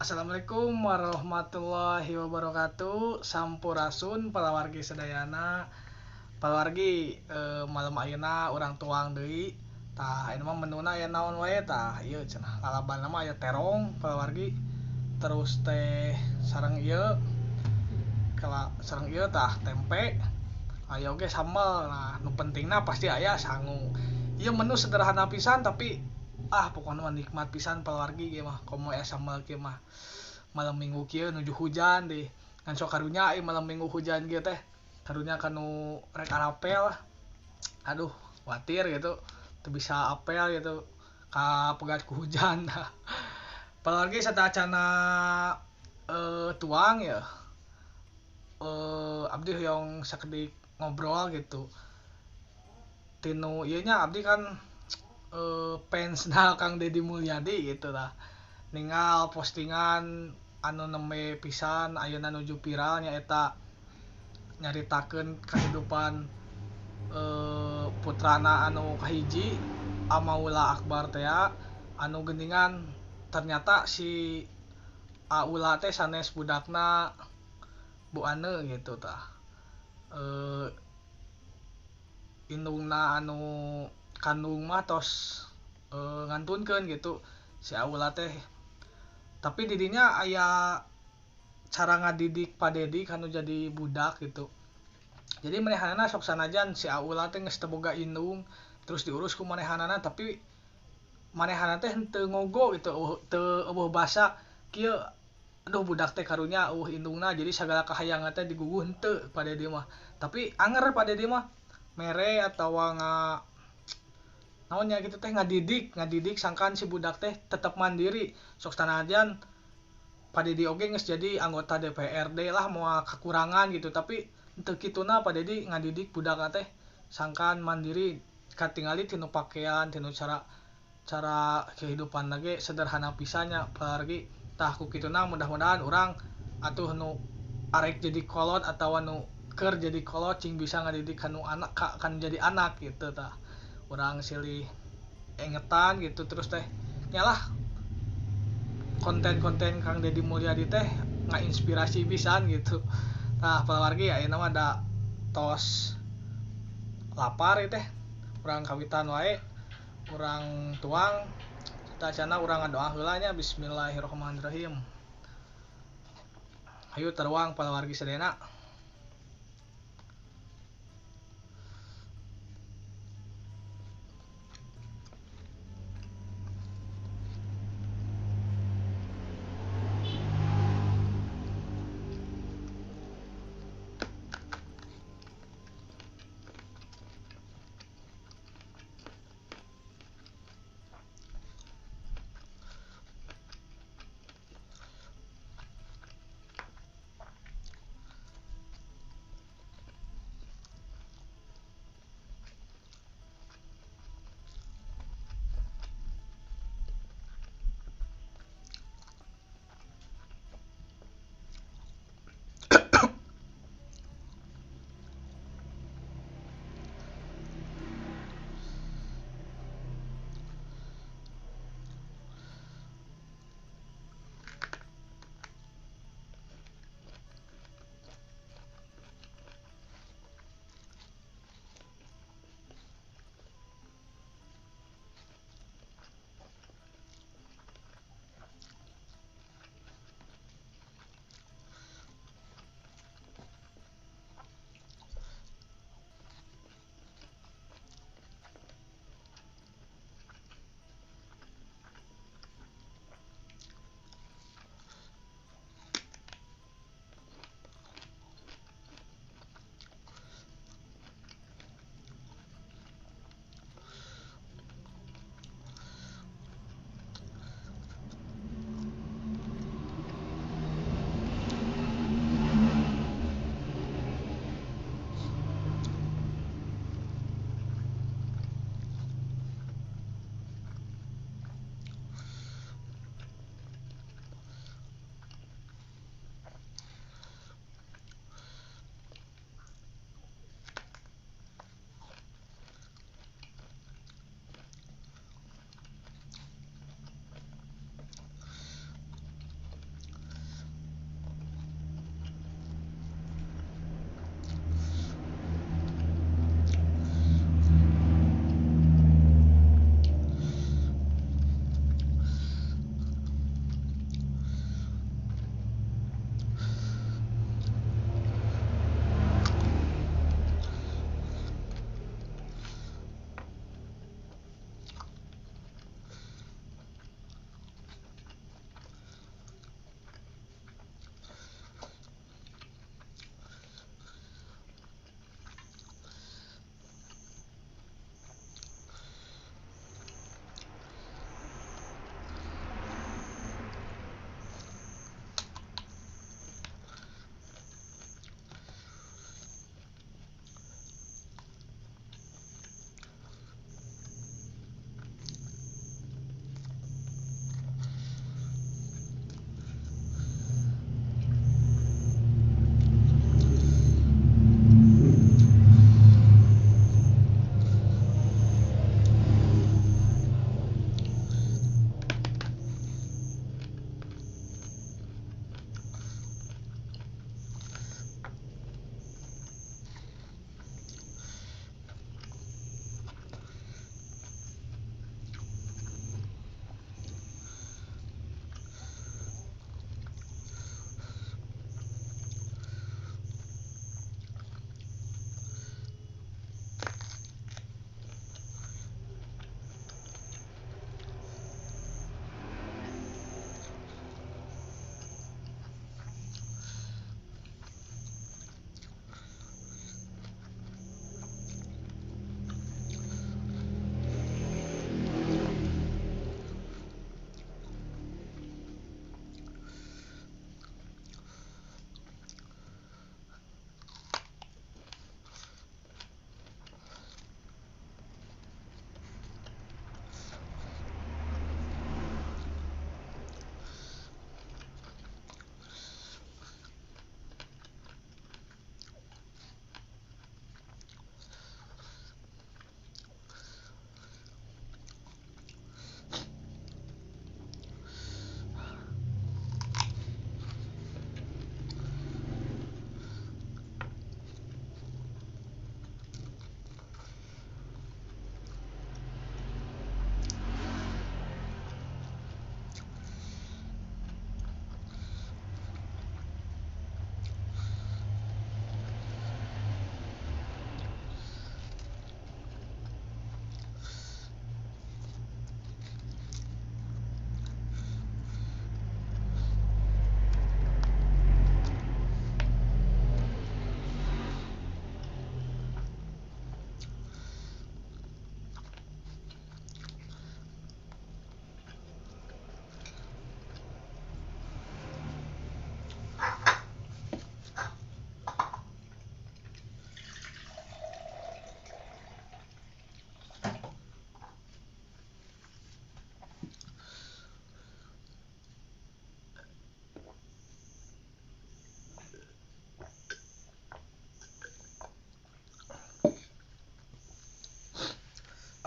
Assalamualaikum warahmatullahi wabarakatuh. Sampurasun palawargi sadayana. Palawargi malam ayeuna urang tuang deui. Tah ayeuna mah menuna aya naon wae tah ieu cenah lalabanna mah aya terong palawargi. Terus teh sareng ieu kala sareng ieu tah tempe. Aya oge sambal. Nah, nu pentingna pasti aya sangu. Ieu menu sederhana pisan tapi pokoknya mah nikmat pisan palawargi ieu mah komo aya sambal kieu mah. Malam minggu kieu nuju hujan deh. Ngan sok karunya ieu malam minggu hujan kieu teh. Karunya kanu rek arapel lah. Aduh, khawatir gitu. Teu bisa apel gitu. Kapegat ku hujan. Palawargi satacana tuang ya. Abdi hoyong sakedik ngobrol gitu. Tinu ieu nya abdi kan fans na Kang Dedi Mulyadi gitu lah. Ningal postingan anu nembe pisan ayeuna nuju viral nyaeta nyaritakeun kehidupan putrana anu kahiji Amaula Akbar teh anu geuningan ternyata si Aula teh sanes budakna Bu Ane gitu tah. Indungna anu kandung mah tos ngantunkeun gitu si Aula teh. Tapi didinya aya cara ngadidik Pak Dedi kanu jadi budak gitu. Jadi manehanana sok sanajan si Aula teh geus teu boga indung terus diurus ku manehanana tapi manehanana teh henteu ngogo gitu, teu eueuh basa kieu aduh budak teh karunya eueuh indungna jadi sagala kahayangan teh diguguh henteu Pak Dedi mah. Tapi anger Pak Dedi mah mere atawa nga naonnya gitu teh ngadidik sangkan si budak teh tetap mandiri. Sok sanajan Pak Dedi oge geus jadi anggota DPRD lah moal kekurangan gitu tapi henteu kituna Pak Dedi ngadidik budak teh sangkan mandiri katingali tinu pakaian tinu cara kehidupan lagi sederhana pisannya apalagi tah ku kituna mudah-mudahan urang atuh nu arek jadi kolot atawa nu keur jadi kolot cing bisa ngadidik kanu anak kan jadi anak gitu tah. Urang silih engetan gitu terus teh nyalah konten-konten Kang Dedi Mulyadi teh ngainspirasi pisan gitu. Tah palawargi ayeuna mah da tos lapar ieu teh urang kawitan wae urang tuang satacana urang ngadoa heula nya bismillahirrahmanirrahim. Hayu taruang palawargi sadayana.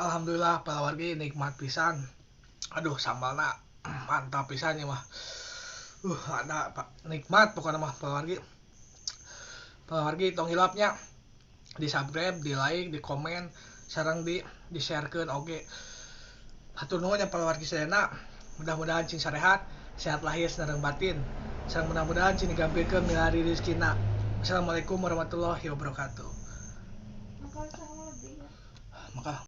Alhamdulillah palawargi nikmat pisan. Aduh sambalna mantap pisan ya mah. Ada Pak, nikmat pokoknya mah palawargi. Palawargi tong hilapnya di subscribe, di like, di komen, sareng di sharekeun oge. Hatur nuhun ya palawargi sadayana. Mudah-mudahan cing sarehat, sehat lahir sareng batin. Sareng mudah-mudahan cing digampilkeun milari rezekina. Assalamualaikum warahmatullahi wabarakatuh. Maka sama lebih ya. Maka